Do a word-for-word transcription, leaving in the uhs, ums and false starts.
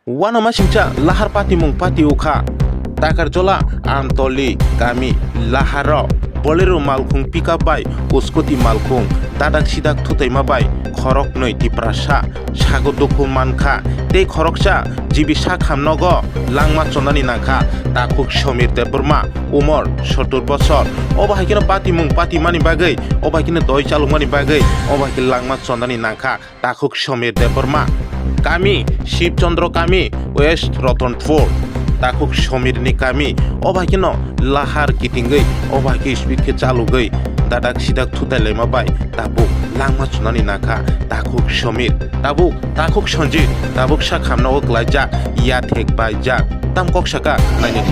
Wano masingcha lahar patimung pati ukha. Takarjola Amtoli kami laharo Bolero malkhung pickup bai scooty malkhung dadak sidak thutaima bai khoroknwi Tiprasa sago dukhu mankha tei khoroksa jibi sak hamnogo langma chonani nangkha. Takhuk Somir Debbarma, umor sottur bosor. Obo hai kheno patimung patimani bagwi, obo hai kheno doi chalukmani bagwi, obo hai khe langma chonani nangkha. Takhuk Somir Debbarma, kami Shiv Chandra kami, West Ratanpur. Takhuk Somir ni kami, obo hai kheno lahar kitingwi, obo hai khe speed khe chalugwi, dadak sidak thutai laima bai, tabuk langma chunani nangkha. Takhuk Somir, tabuk, takhuk Sanjit, tabuk sak hamno o klaijak, yathek baijak. Tam kok saka, naini.